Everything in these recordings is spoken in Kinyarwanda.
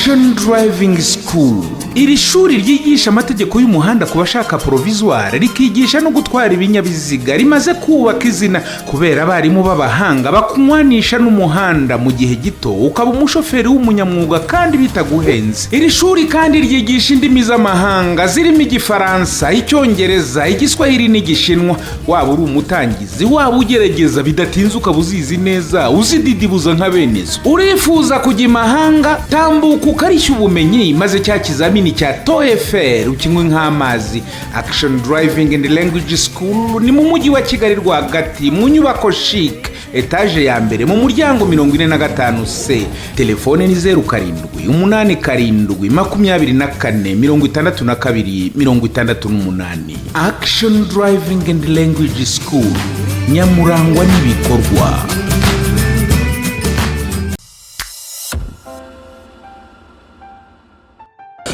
Action Driving School. Iri shuri ryigisha amategeko y'umuhanda ku bashaka provisoire, rikigisha no gutwara ibinyabiziga, rimaze kubaka izina kubera abarimu b'abahanga bakunywanisha n'umuhanda mu gihe gito, ukaba umushoferi w'umunyamwuga kandi bitaguhenze. Iri shuri kandi ryigisha indimi z'amahanga zirimo Igifaransa, Icyongereza, Igiswahili n'Igishinwa. Waba uri umutangizi, waba ugerageza, bidatinze ukaba uzizi neza, uzididibuza nka benezo. Urifuza kujya imahanga? Tambuka ukarishya ubumenyi, maze cya kizamini cya TOEFL ukinywe nk'amazi. Action Driving and Language School ni mu Mujyi wa Kigali rwagati, mu nyubako CHIC, etaje ya mbere, mu muryango 45C. Telefone ni 0787 24 62 68. Action Driving and Language School, nyamurangwa n'ibikorwa.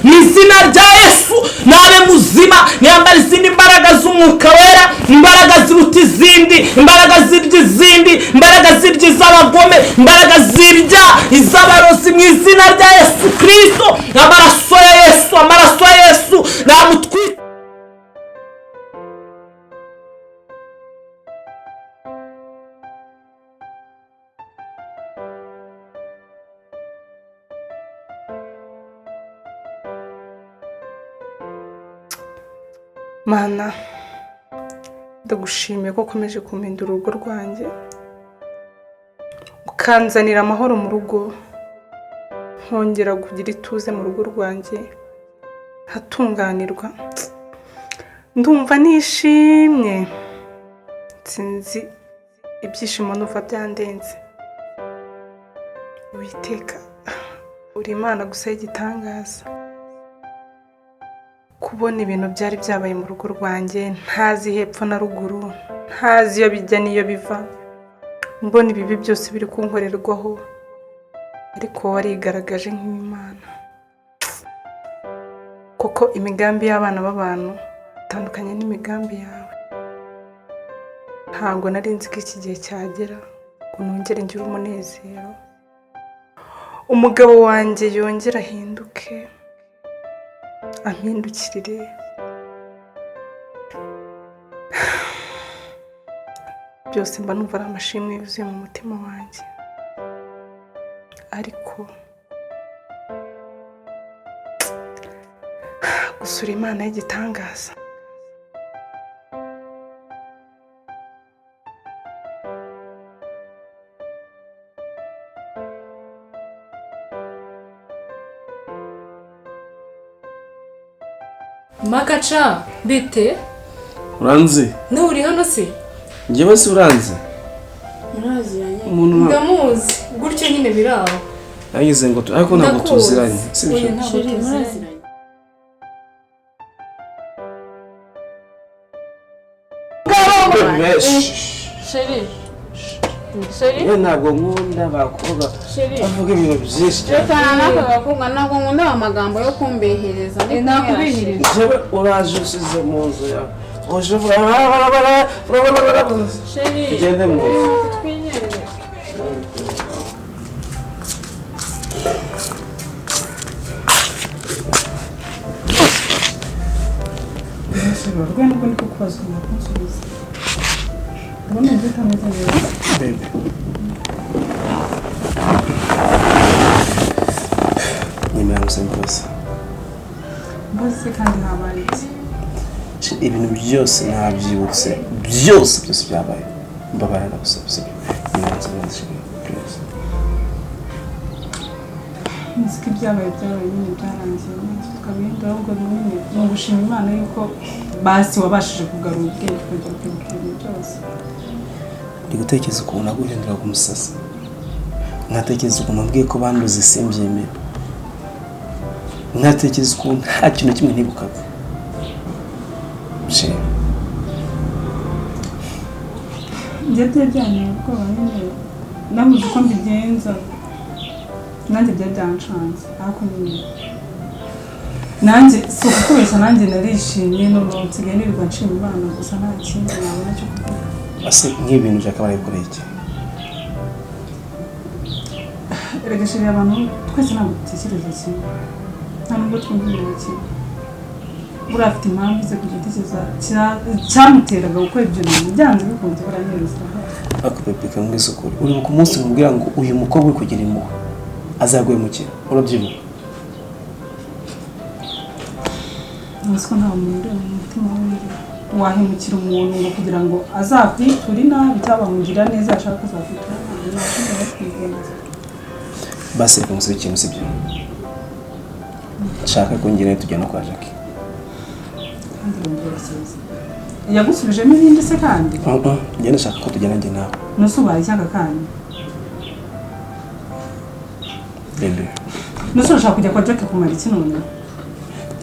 Mu izina rya Yesu, nabe muzima, niyambara izindi mbaraga z'Umwuka Wera, imbaraga ziruta izindi, imbaraga zirya izindi, imbaraga zirya iz'abagome, imbaraga zirya iz'abarozi. Mu izina rya Yesu Kirisito, amaraso ya Yesu, amaraso ya Yesu namutwite. Mana, ndagushimiye ko ukomeje kumpindura urugo rwanjye, ukanzanira amahoro mu rugo, nkongera kugira ituze mu rugo rwanjye, hatunganirwa. Ndumva nishimye, sinzi ibyishimo numva byandenze. Uwiteka, uri Imana gusa y'igitangaza. Kubona ibintu byari byabaye mu rugo rwanjye, ntazi hepfo na ruguru, ntazi iyo bijya n'iyo biva, mbona ibibi byose biri kunkorerwaho, ariko warigaragaje nk'Imana. Kuko imigambi y'abana b'abantu itandukanye n'imigambi yawe. Ntabwo nari nzi ko iki gihe cyagera ngo nongere ngire umunezero, umugabo wanjye yongere ahinduke, ampindukirire. Byose mba numva ari amashimwe yuzuye mu mutima wanjye, ariko gusura Imana y'igitangaza. Makaca, bite? Uranzi? Nawe uri hano se? Njyewe se uranzi? Muraziranye? Umuntu Ndamuzi gutyo nyine biri aho. Yagize ngo ariko ntabwo Ndakuzi. tuziranye, sibyo? Oya, ntabwo Chérie, tuziranye. muraziranye? Chérie, chérie. Yewe, ntabwo nkunda abakobwa Chérie. bavuga ibintu byinshi cyane. Rekana n'aka gakobwa, ntabwo nkunda amagambo yo kumbehereza ndi kumwe na Nakubihirije. Njyewe uraje usize mu nzu yawe, uje uvuga. Chérie. Tugende mu nzu. Twigendere. Rwe nubwo ndi kukubaza umuntu kunsubiza, ndabona inzu itameze neza. Baby, nyemera gusa imbabazi. Mbaze kandi, habaye iki? Ibintu byose nabyibutse, byose byose byabaye. Mbabarira, ndagusabye, sibyo? Nyemera gusa imbabazi, please. Nzi ko ibyabaye byabaye nyine, byarangiye, ntacyo twabihindura. Ahubwo nyine ni ugushima Imana yuko basi wabashije kugarura ubwenge, ukongera ukibuka ibintu byose. Ndi gutekereza ukuntu naguhinduraga umusazi, nkatekereza ukuntu mbwiye ko banduze simbyemere, nkatekereza ukuntu nta kintu na kimwe nibukaga. Chérie. Njye byari byanteye ubwoba nyine, nabuze uko mbigenza. Nanjye byari byancanze, ariko nyine nanjye si ukukubeshya, nanjye narishimye. None nsigaye nirirwa nshima Imana gusa, nta kindi nabona cyo kuvuga. Ase nk'ibi bintu byakabaye bikoreye iki? Erega chéri, abantu twese ntabwo dutekereza kimwe, nta nubwo twumva ibintu kimwe. Buriya afite impamvu ze ku giti cye cyamuteraga gukora ibyo bintu, byanze bikunze buranyereza. Ariko bébé, kamwiza ukuri, uribuka umunsi mubwira ngo uyu mukobwa uri kugira impuhwe azaguhemukira? Urabyibuka? Uzi ko nta muntu ureba mu mutima w'undi wahemukira umuntu ngo kugira ngo azakwiture inabi, cyangwa bamugirira neza ashaka azakwitura nabi, ntabwo kwigenza. Basi reka ngusabe ikintu, sibyo? Nshaka ko ngira tujyana kwa Jackie. Kandi bumviriza, yagusubijemo ibindi se kandi? Njye ndashaka ko tujyana njye nawe. Nose ubaye icyaka kandi? Bébé. Nose urashaka kujya kwa Jack kumara iki none?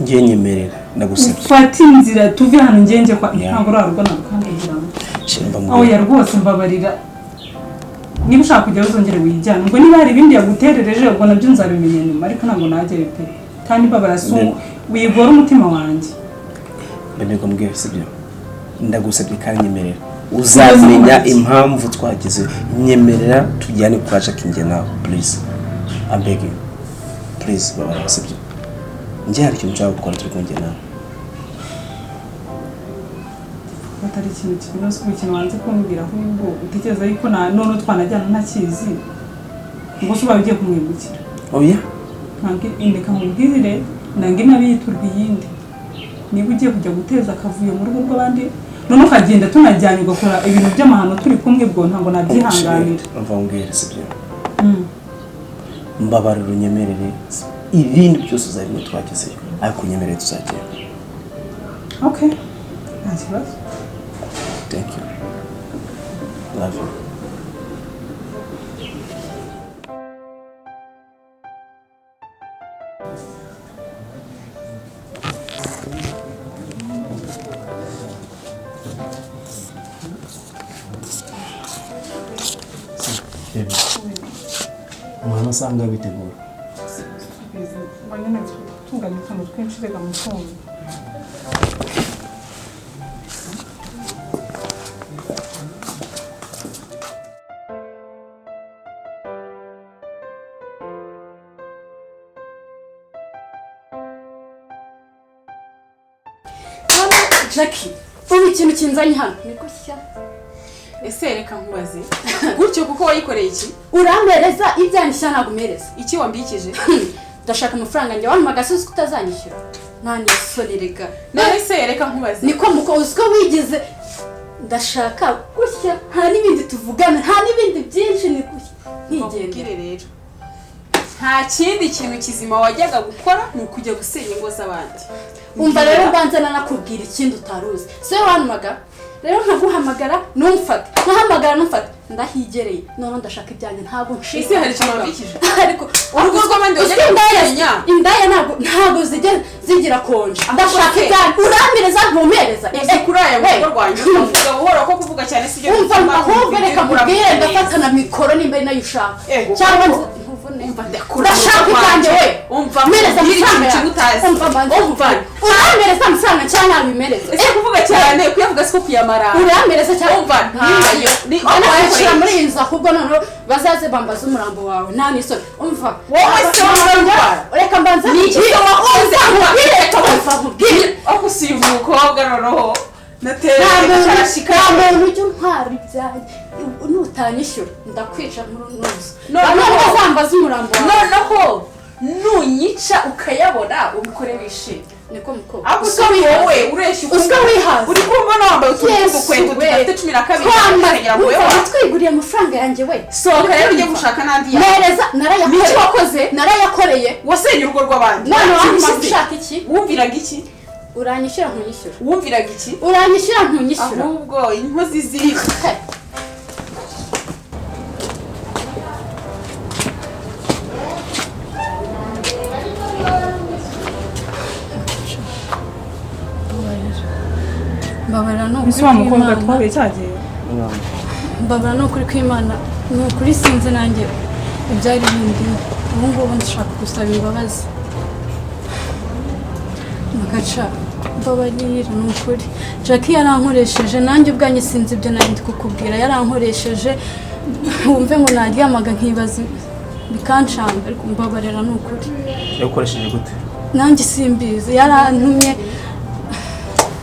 Njye nyemerera, ndagusabye. Ufate inzira tuve hano, ngenge kwa Yeah. ntabwo uriya rugo narukandagiramo. Shimba. Oya rwose, mbabarira, niba ushaka kujyayo uzongere wijyane. Ubwo niba hari ibindi yaguterereje, ubwo nabyo nzabimenya nyuma, ariko ntabwo najyayo pe. Kandi mbabara, si wigora umutima wanjye. Bébé, ngo mbwire, sibyo? Ndagusabye kandi nyemerera, uzamenya impamvu twagize. Nyemerera tujyane kwa Jackie njye nawe, please, I'm begging, please, babarira, sibyo? Njye hari ikintu nshaka gukora turi kumwe njye nawe. Atari ikintu kimwe, si ikintu wanze kumbwira, ahubwo utekereza yuko na none twanajyana ntakizi, ubwo se ubaye ugiye kumwibukira? Oya. Ntabwo, reka nkubwire, nanga inabi yiturwa iyindi. Niba ugiye kujya guteza akavuyo mu rugo rw'abandi, none ukagenda tunajyanye, ugakora ibintu by'amahano turi kumwe, ubwo ntabwo nabyihanganira. Umva mbwire, sibyo? Mbabarira, unyemerere, ibindi byose uzabimenya twagezeyo, ariko unyemerere tuzagenda. Okay, nta kibazo. Thank you, love you. Baby, umwana asanga bitegura. Mba nyine gutunganya utuntu twinshi, reka mutungo. Jackie, ubu ikintu kinzanye hano niko shyya. Ese reka nkubaze gutyo, kuko wayikoreye iki? Urampereza ibyanjye, ntabwo umpereza. Iki wambikije? Ndashaka amafaranga njye, wampamagaye uzi ko utazanyishyura, nta n'isoni rega. None se reka nkubaze. Niko muko, uzi ko wigize, ndashaka gutya, nta n'ibindi tuvugana, nta n'ibindi byinshi, ni gutya nkigendera. Nkubwire rero, nta kindi kintu kizima wajyaga gukora, ni ukujya gusenya ingo z'abandi. Umva rero, mbanza nanakubwira ikindi utari uzi. Si wowe wampamagara rero, nkaguhamagara ntumfate, nkahamagara ntumfate, ndahigereye none ndashaka ibyanjye, ntabwo nshinga. Ese hari ikintu wambikije? Ariko Urugo rw'abandi uzi wajyaga indaya gusenya? Indaya ntabwo zijya zigira konje. Ndashaka se- ibyanjye, urampereza ntumpereza. Uzi kuri aya mu rugo rwanjye ukavuga buhoro, ko kuvuga cyane sibyo. Umva, ahubwo reka nkubwire, ndafata na mikoro nimba ari nayo ushaka, Ego, cyangwa ahubwo. nkuvune. Umva, ndakura Ndashaka mu rugo ibyanjye we. rwanjye. Umva, mpereza nkubwire amafaranga ikintu yawe. kimwe utazi. Umva mbanze, Umva. urampereza amafaranga cyangwa ntabimereza? Ese kuvuga cyane, kuyavuga siko kuyamara. Urampereza cyangwa? Umva, ntayo. Banakwishyura muri iyi nzu, ahubwo noneho bazaze bambaze umurambo wawe, nta n'isoni. Umva. Wowe se wowe urwara? Reka mbanze. Ni iki se wakoze? Umva nkubwire, umva nkubwire. Aho usiye umukobwa noneho natera. Nta muntu, nta muntu ujya untwara ibyanjye. Nutanyishyura ndakwica muri nzu. Noneho- Noneho bazambaze umurambo wawe. Noneho nunyica ukayabona, ubikore wishimye. Niko mukobwa. Ariko usa wowe ureshya. Usiko wihaza. Uri kumva wambaye utuntu Yesu tw'udukweto we. tudafite 12. Twambaye Kugira ngo wowe umva, watwiguriye amafaranga yanjye we. Sohoka rero ujye gushaka n'andi yawe. Mpereza, narayakoreye. Ni iki wakoze? Narayakoreye. Wasenye urugo rw'abandi. None Wabyibushe wampa se? ushaka iki? Wumviraga iki? Uranyishyura ntunyishyura? Wumviraga iki? Uranyishyura ntunyishyura? Ahubwo inkozi ziri He. Mbabarira, ni ukuri Ese wa mukobwa kw'Imana. twahuye cyagiye? Mbabarira, ni ukuri kw'Imana, ni ukuri, sinzi nanjye ibyari bindimo. Ubu ngubu ndashaka gusaba imbabazi Makaca, mbabarira, ni ukuri. Jackie yarankoresheje, nanjye ubwanjye sinzi ibyo nari ndi kukubwira. Yarankoresheje, wumve ngo naryamaga nkibaza Bikancanga ariko mbabarira ni ukuri. Yagukoresheje gute? Nanjye simbizi, yarantumye.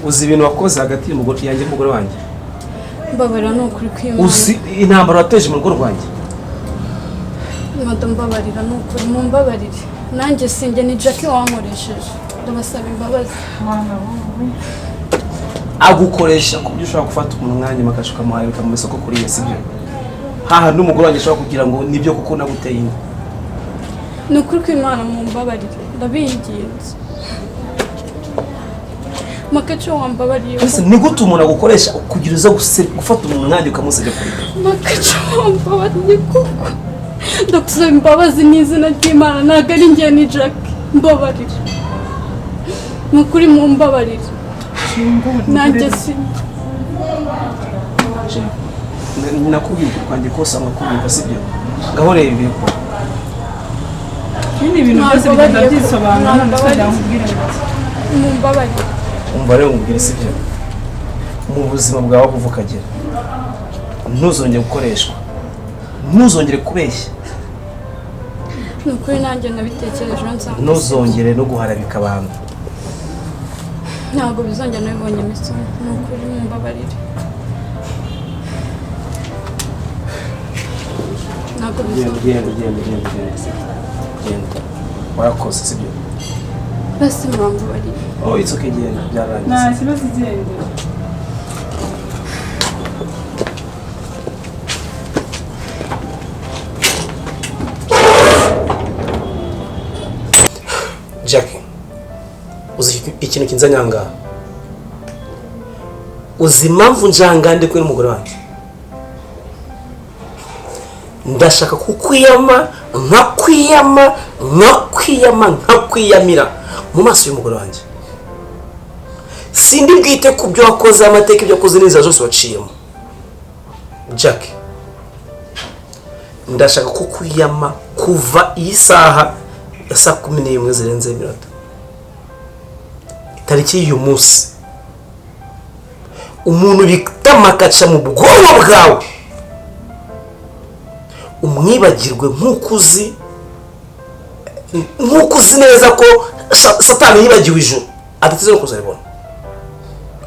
Uzi ibintu wakoze hagati y'umugore yanjye n'umugore wanjye? Mbabarira ni ukuri kw'Imana. Uzi intambara wateje mu rugo rwanjye? Madamu mbabarira ni ukuri, mumbabarire. Nanjye sinjye, ni Jackie wankoresheje. Ndabasaba imbabazi. Agukoresha ku buryo ushobora gufata umuntu umwanya Makaca ukamuharika mu isoko kuriya, sibyo? Haha n'umugore wanjye ashobora kugira ngo nibyo kuko naguteye inda. Ni ukuri kw'Imana mumbabarire, ndabinginze. Makaca wambabariye. Ese ni gute umuntu agukoresha kugira uza gufata umuntu umwanya ukamusebya kuri? Makaca wambabariye koko. Ndagusaba imbabazi n'izina ry'Imana, ntabwo ari njye ni Jackie. Mbabarire. Ni ukuri mumbabarire. Nanjye si nakubwiye kwanjye kose amakubwira, sibyo? Ngaho reba ibiri ko. Nyine ibintu byose bigenda byisobanura, none twajya nkubwire ngo mumbabarire. Umva rero nkubwire, sibyo? Mu buzima bwawe kuva ukagera ntuzongere gukoreshwa, ntuzongere kubeshya. Ni ukuri nanjye nabitekerejeho nsanga ntuzongere no guharabika abantu. Ntabwo bizongera, nabibonye imisoro. Ni ukuri mumbabarire. Ntabwo bizongera. Genda genda genda genda genda, warakoze, sibyo? Basi mumbabarire. Oh, it's okay, genda, byarangiye. Nta kibazo, igendera. Jackie, uzi ikintu kinzanye aha ngaha? Uzi impamvu nje aha ngaha ndi kumwe n'umugore wanjye? Ndashaka kukwiyama, nkakwiyama, nkakwiyama, nkakwiyamira mu maso y'umugore wanjye. Sindi bwite ku byo wakoze, amateka, ibyo wakoze n'inzira zose waciyemo. Jackie, ndashaka kukwiyama kuva iyi saha ya saa 11 zirenze iminota, itariki y'uyu munsi. Umuntu bita Makaca mu bwonko bwawe umwibagirwe nk'uko uzi neza ko Satani yibagiwe ijuru adateze no kuzaribona.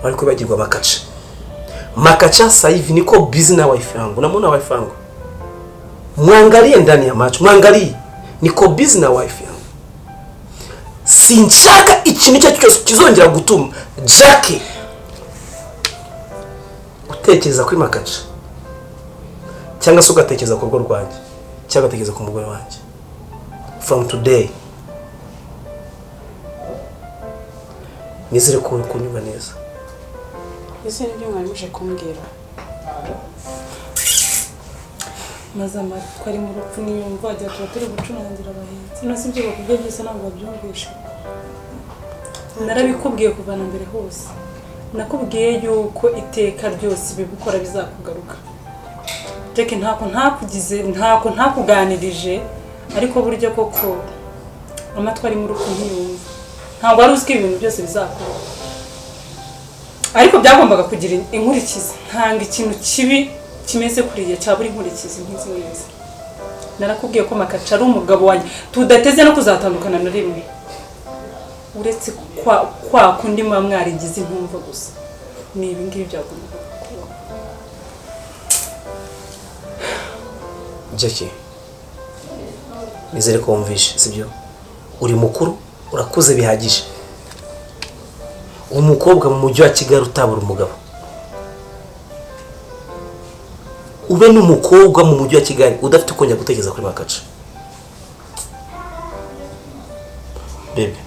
Wari kwibagirwa Makaca. Makaca sasa hivi niko busy na wife yangu, namuona wife yangu, mwangalie ndani ya macho, mwangalie, niko busy na wife yangu. Sinshaka ikintu icyo cyose kizongera gutuma Jackie utekereza kuri Makaca, cyangwa se ugatekereza ku rugo rwanjye, cyangwa ugatekereza ku mugore wanjye. From today, nizere ko uri kunyumva neza. Ese nibyo mwari muje kumbwira? Maze amatwi ari mu rupfu niyumva agira tuba turi gucurangira abahinzi. Ino si ibyo bakubwiye byose ntabwo babyumvisha. Narabikubwiye kuva na mbere hose. Nakubwiye yuko iteka ryose ibibukora bizakugaruka. Jack, ntako ntakugize, ntako ntakuganirije, ariko burya koko amatwi ari mu rupfu ntiyumva. Ntabwo wari uzi ko ibintu byose bizakuba. Ariko byagombaga kugira inkurikizi. Ntanga ikintu kibi kimeze kuriya cyabura inkurikizi nk'izi ngizi. Narakubwiye ko Makaca ari umugabo wanjye tudateze no kuzatandukana na rimwe. Uretse kwa kundi muba mwarigize intumva gusa. Ni ibi ngibi byagombaga kuba. Jackie, nizere ko wumvishe, sibyo? Uri mukuru, urakuze bihagije. Umukobwa mu mujyi wa Kigali utabura umugabo, ube n'umukobwa mu mujyi wa Kigali udafite ukongera gutekereza kuri Makaca. Bebe,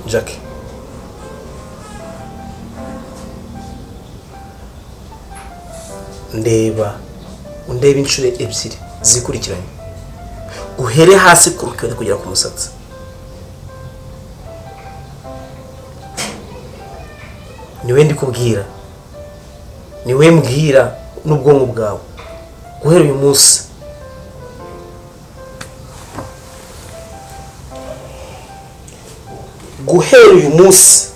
Jackie, ndeba, undeba inshuro ebyiri zikurikiranye, uhere hasi ku rukweto kugera ku musatsi. Niwe ndikubwira, niwe mbwira n'ubwonko bwawe guhera uyu munsi. Guhera uyu munsi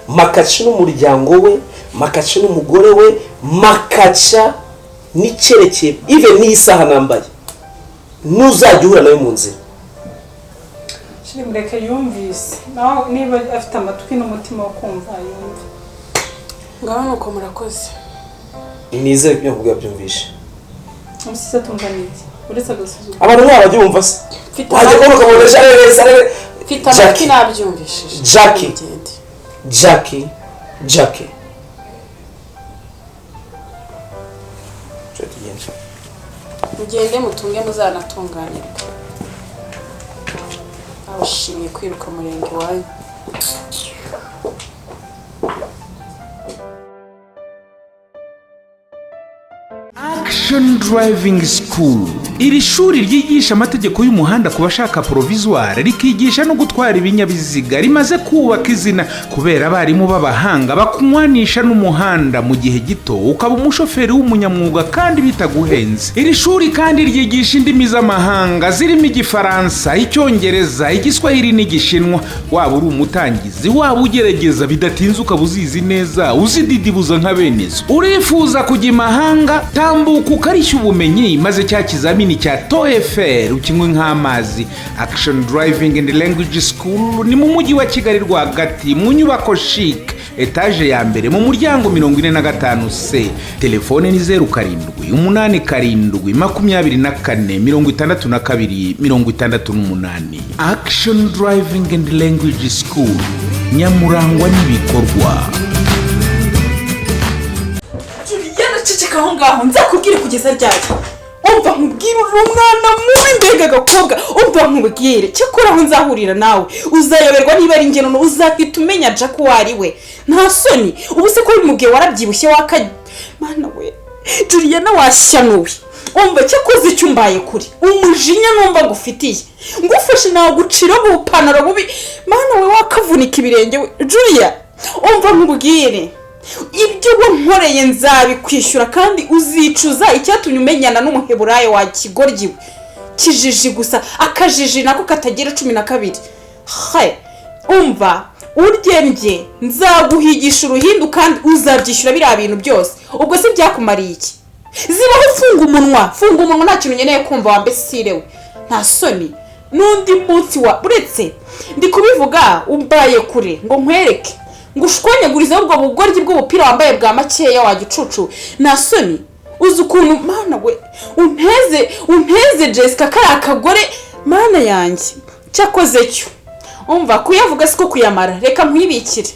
Makaca n'umuryango we, Makaca n'umugore we, makaca n'icyerekeye even n'iyi saha nambaye, nuzajya uhura nawe mu nzira. Chéri, mureke yumvise nawe, niba afite amatwi n'umutima wo kumva yumve. Ngaho nuko, murakoze. Nizere ko ibyo nkubwira byumvishe. Umusisi atumva ni iki uretse agasuzuguro? Abantu nk'aba bajya bumva se? Mfite Wajya kubona ukabona arebe. Mfite amatwi. Jackie. Nabyumvishije. Jackie. Mugende. Jackie, Jackie. Tujye tugenda. Mugende mutunge muzanatunganirwe. Abashimye kwiruka umurenge iwanyu. Action Driving School, iri shuri ryigisha amategeko y'umuhanda ku bashaka provisoire, rikigisha no gutwara ibinyabiziga, rimaze kubaka izina kubera abarimu b'abahanga bakunywanisha n'umuhanda mu gihe gito ukaba umushoferi w'umunyamwuga kandi bitaguhenze. Iri shuri kandi ryigisha indimi z'amahanga zirimo Igifaransa, Icyongereza, Igiswahili n'Igishinwa. Waba uri umutangizi, waba ugerageza, bidatinze ukaba uzizi neza, uzididibuza nka benezo. Urifuza kujya imahanga? Tambuka ukarishya ubumenyi maze cya kizamini cya TOEFL ukinywe nk'amazi. Action Driving and Language School ni mu mujyi wa Kigali rwagati, mu nyubako CHIC, etaje ya mbere, mu muryango 45C. Telefone ni 0787 24 62 68. Action Driving and Language School, nyamurangwa n'ibikorwa. Juliana, ceceka aho ngaho, nzakubwire kugeza ryari? Umva nkubwire, uri umwana mubi, mbega agakobwa! Umva nkubwire, cyakora aho nzahurira nawe uzayoberwa niba ari njye. None uzahita umenya Jack uwo ari we. Nta soni? Ubu se ko bimubwiye warabyibushye waka? Mana we, Juliana, washyanuwe! Umva, cyakoze icyo umbaye kure, umujinya numva ngufitiye, ngufashe nagucira ubupantaro bubi. Mana we, wakavunika ibirenge we! Julia, umva nkubwire, ibyo wankoreye nzabikwishyura kandi uzicuza icyatumye umenyana n'Umuheburayo wa kigoryi we. Kijiji gusa, akajiji nako katagira 12. He, umva, urye nzaguhigisha uruhindu kandi uzabyishyura biriya bintu byose. Ubwo se byakumariye iki? Zibaho, funga umunwa, funga umunwa, nta kintu nkeneye kumva wa mbesire we. Nta soni? N'undi munsi wa uretse ndi kubivuga umbaye kure ngo nkwereke ngo ushwanyagurize ubwo bugoryi bw'umupira wambaye bwa makeya wa gicucu. Nta soni? Uzi ukuntu, mana we, unteze, unteze Jessica kariya kagore? Mana yanjye, cyakoze cyo umva, kuyavuga siko kuyamara. Reka nkwibikire,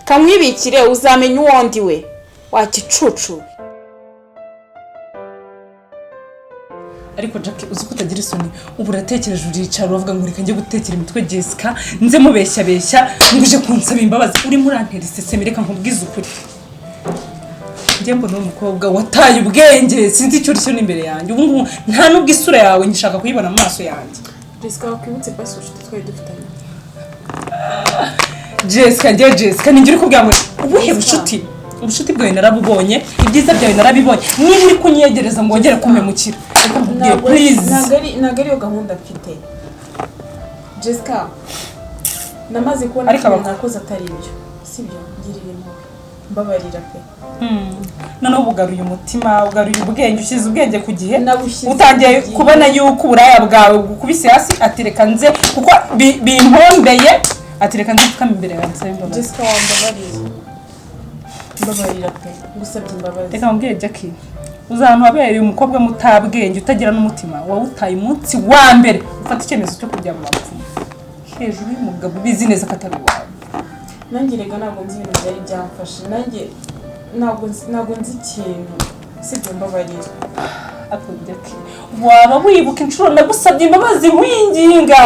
kamwibikire, uzamenya uwo ndi we wa gicucu. Ariko Jack, uzi ko utagira isoni? Ubu uratekereje, uricara, uravuga ngo reka njye gutekera imitwe Jessica, nze mubeshya beshya ngo uje kunsaba imbabazi. Urimo urantera isesemi. Reka nkubwize ukuri, njye mbona uri umukobwa wataye ubwenge, sinzi icyo uri cyo n'imbere yanjye. Ubu ngubu nta nubwo isura yawe ngishaka kuyibona mu maso yanjye. Jessica, wakwibutse basi ubucuti twari dufitanye? Jessica, njye Jessica ninjye uri kubwira ngo ubuhe bucuti? Ubucuti bwawe narabubonye, ibyiza byawe narabibonye. Niba uri kunyegereza ngo wongere kumpemukira, reka nkubwire, please. Ntabwo ariyo gahunda mfite, Jessica. Namaze kubona Ariko ko ibintu nakoze atari ibyo, sibyo? Ngirira impuhwe, mbabarira pe. Noneho ugaruye umutima, ugaruye ubwenge, ushyize ubwenge ku gihe. Nabushyize Utangiye ku gihe. kubona yuko uburaya bwawe bugukubise hasi, ati reka nze kuko bimpombeye, ati reka nze mfukame imbere yawe nsabe imbabazi. Jessica, wambabariye, mbabarira pe, ngusabye imbabazi. Reka mubwire Jackie, uzi ahantu wabereye umukobwa mutabwenge, utagira n'umutima, wawutaye umunsi wa mbere ufata icyemezo cyo kujya mu bapfumu hejuru y'umugabo ubizi neza ko atari uwawe. Nanjye rega ntabwo nzi ibintu byari byamfashe, nanjye ntabwo nzi ikintu, sibyo? Mbabarira. Ariko Jackie, waba wibuka inshuro nagusabye imbabazi nkwinginga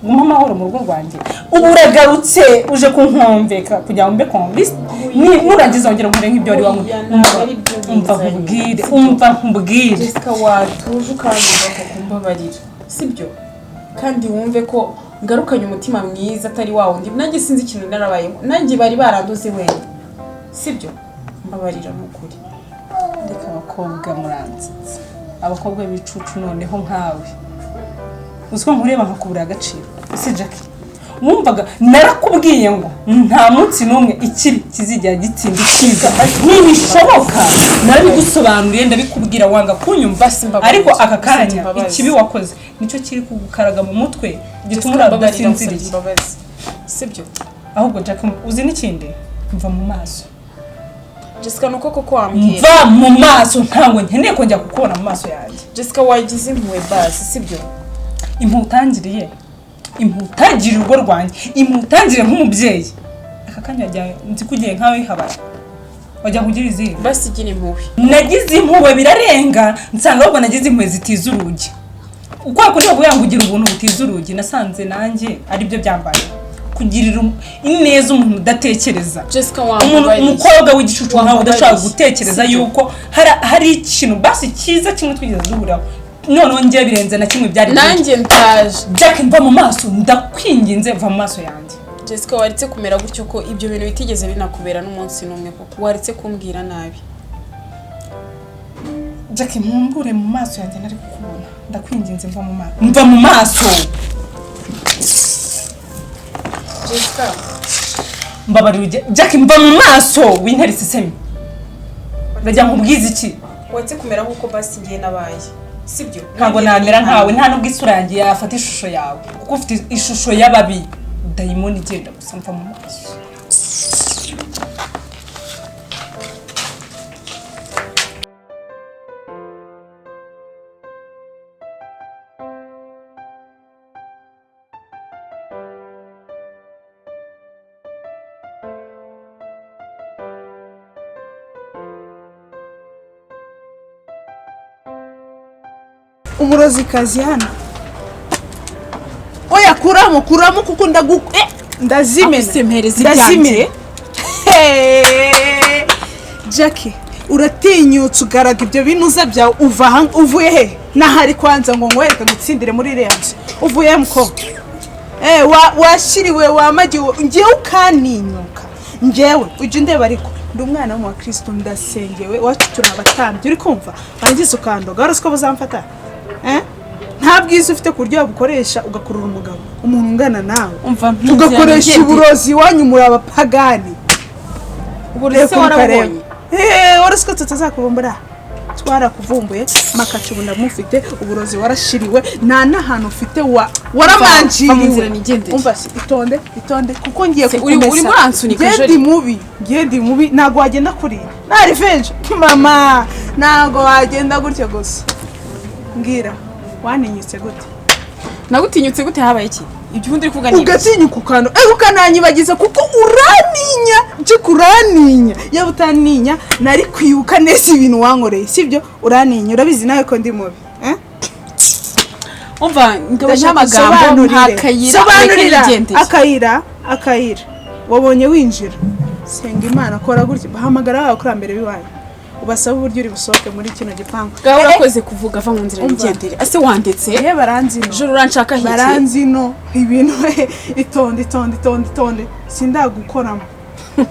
ngumpe amahoro mu rugo rwanjye? Ubu uragarutse uje kunkomveka kugira ngo mbe convinced, nurangiza wongera nkore nk'ibyo wari wangu. Oya, ntabwo ari byo Umva binzanye. nkubwire, umva nkubwire. Jessica, watuje ukanyumva ko kumbabarira, sibyo? Kandi wumve ko ngarukanye umutima mwiza, atari wa wundi. Nanjye sinzi ikintu narabayemo, nanjye bari barandoze wenda, sibyo? Mbabarira ni ukuri. Reka, abakobwa muranziza, abakobwa b'ibicucu. Noneho nkawe, uzi ko nkureba nkakubura agaciro? Ese Jackie, Wumvaga narakubwiye ngo nta munsi n'umwe ikibi kizigera gitsinda icyiza, ntibishoboka. Narabigusobanuriye, ndabikubwira, wanga kunyumva. Ariko aka kanya ikibi wakoze nicyo kiri kugukaraga mu mutwe, gituma urara udasinziriye. Sibyo? Ahubwo Jack, uzi n'ikindi? Mva mu maso. Jessica, nuko koko wambwira. Mva mu maso, ntabwo nkeneye kongera kukubona mu maso yanjye. Jessica, wagize impuhwe basi, sibyo? Impuhwe utangiriye, impuhwe utangiriye urugo rwanjye, impuhwe utangiriye nk'umubyeyi, aka kanya wagira nzi ko ugiye nkawe habara wajya kugira izihe? Basi gira impuhwe. Nagize impuhwe birarenga, nsanga ahubwo nagize impuhwe zitiza urugi. Ukwa kuri bavuga ngo ugira ubuntu butiza urugi, nasanze nanjye aribyo byambaye. Kugirira ineza umuntu udatekereza, Jessica, umuntu wambabariye. umukobwa w'igicucu nkawe udashobora Wambabariye. gutekereza Sibyo? yuko hari ikintu basi cyiza kimwe twigeze duhuriraho, noneho njye birenze na kimwe byari byinshi. Nanjye ntaje. Jack, mva mu maso, ndakwinginze, va mu maso yanjye. Jessica, waretse kumera gutyo, ko ibyo bintu bitigeze binakubera n'umunsi n'umwe koko? Waretse kumbwira nabi. Jack, mpumbure mu maso yanjye, nari kukubona. Ndakwinginze, mva mu maso, mva mu maso. Jessica. Mbabarira ujye. Jack, mva mu maso, wintera isesemi. Ndagira ngo ubwize iki? Waretse kumera nk'uko basi ngiye nabaye, sibyo? Ntabwo namera nkawe, nta nubwo isura yanjye yafata ishusho yawe, kuko ufite ishusho y'ababi. Dayimoni igenda gusa, mva mu maso. Umurozikazi hano, oya, kuramo, kuramo, kuko ndagu ndazimena. Ako se mpereza Ndazimena. ibyanjye. Hey! Jackie, uratinyutse ugaraga ibyo binuza byawe, uva aha uvuye he? Nahari kwanza ngo nkwereke ngutsindire muri iriya nzu. Uvuye he mukobwa? Eh, washyiriwe wamagiwe, ngewe ukaninyuka, ngewe ujya undeba, ariko ndi umwana w'umukristo, ndasengewe, iwacu turi abatambyi, uri kumva? Warangiza ukandoga, wari uzi ko buzamfata? Eh? Nta bwiza ufite ku buryo wabukoresha ugakurura umugabo, umuntu ungana nawe, Umva, ugakoresha uburozi. Iwanyu muri abapagani. Uburozi se warabubonye? Eh, wari uzi ko tutazakuvumbura? Twarakuvumbuye makacu, ubu ndamufite. Uburozi warashiriwe, nta n'ahantu ufite wa Va mu nzira waramanjiriwe. nigendere. Umva se, itonde, itonde, kuko ngiye Se, kukumesa. urimo uransunika, Ngiye Jolly. ndi mubi, ngiye ndi mubi, ntabwo wagenda kuriya nta revenge mama, ntabwo wagenda gutyo gusa. Mbwira, waninyutse gute? Nagutinyutse gute? Habaye iki? Ibyo ubundi uri kuvuga ni ibiki? Ugatinyuka ukanda ukananyibagiza, kuko uraninya cyo uraninya. Yaba utaninya nari kwibuka neza ibintu wankoreye, sibyo? Uraninya, urabizi nawe ko ndi mubi, eh? Umva, ngabanya Ndashaka amagambo. usobanurire. Nta kayira, ureke Sobanurira. nigendere. Akayira, akayira wabonye winjira. Senga Imana, kora gutya, bahamagara abakurambere b'iwanyu, ubasaba uburyo uri busohoke muri kino gipangu. Bwawe urakoze kuvuga, va mu nzira Umva. nigendere. Ase wandetse? Eh, baranzi no. Joro uranshaka hiki? Baranzi no ibintu. Itonde, itonde, itonde, itonde, sindagukoramo,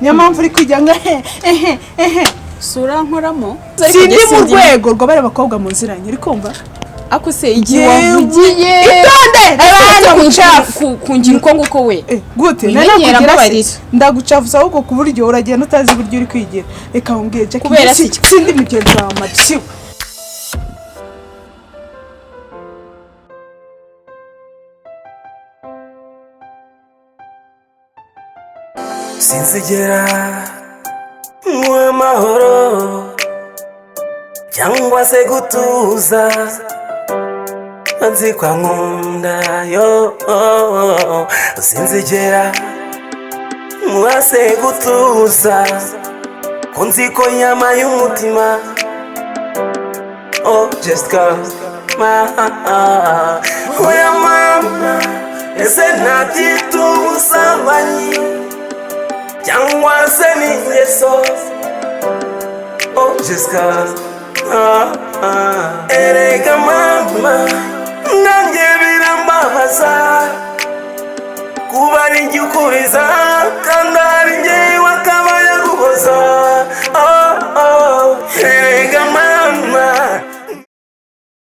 niyo mpamvu uri kwijya ngo ehe ehe ehe. Sura nkoramo. Sindi mu rwego rw'abari bakobwa muziranye, uri kumva? Ako se igihe Yewe. wavugiye Itonde, reba hano mucafu. Kungira uko nguko we. Gute? Wimenyera, Nari nakugira se? mbabarira. Ndagucafuza ahubwo ku buryo uragenda utazi uburyo uri kwigira. Reka nkubwire Jack, Kubera njye se iki? sindi mugenzi wawe mabyiwe. Sinzigera nywa amahoro cyangwa se gutuza, nzi kwa nkunda yo. Sinzigera nywa se gutuza, ko nzi ko nyama y'umutima. Oh Jessica, ma oya mama, ese ntabyita ubusambanyi cyangwa se ni ingeso? Oh Jessica, ah, ah. Erega mama, nanjye birambabaza kuba ari njye ukuriza kandi